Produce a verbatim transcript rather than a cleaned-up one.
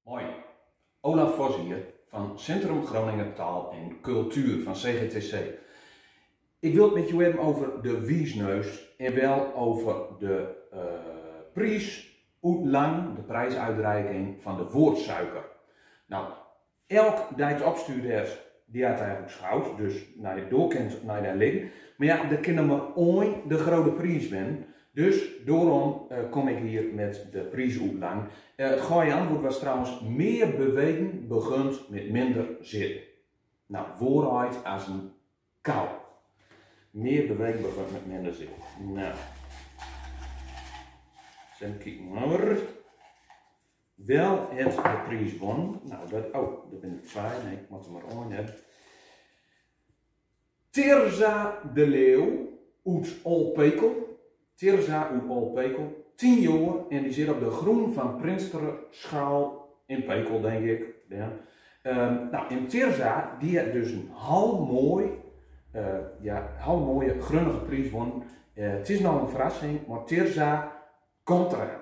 Hoi, Olaf Vos hier van Centrum Groningen Taal en Cultuur van C G T C. Ik wil het met je hebben over de Wiesneus en wel over de eh, prijs oet Lang, de prijsuitreiking van de woordsuiker. Nou, elk Daags opstuurders die had eigenlijk schout, dus nou, doorkend naar daar liggen. Maar ja, er kan maar ooit de grote prijs winnen. Dus daarom eh, kom ik hier met de prijs oet Lang. Eh, het gooie antwoord was trouwens: meer bewegen begint met minder zitten. Nou, vooruit als een kou. Meer bewegen begint met minder zitten. Nou. Eens even kijken hoor. Wel het de prijs won. Nou, dat, oh, dat ben ik kwijt. Nee, ik moet hem maar aan hebben. Tirza de Leeuw oet Alpekel. Tirza oet Alpekel, tien jaar en die zit op de groen van Prinsterer schaal in Pekel, denk ik. Ja. Ehm, nou, en Tirza, die heeft dus een heel mooi, eh, ja, heel mooie grunnige prijs won. Eh, het is nou een verrassing, maar Tirza komt eraan.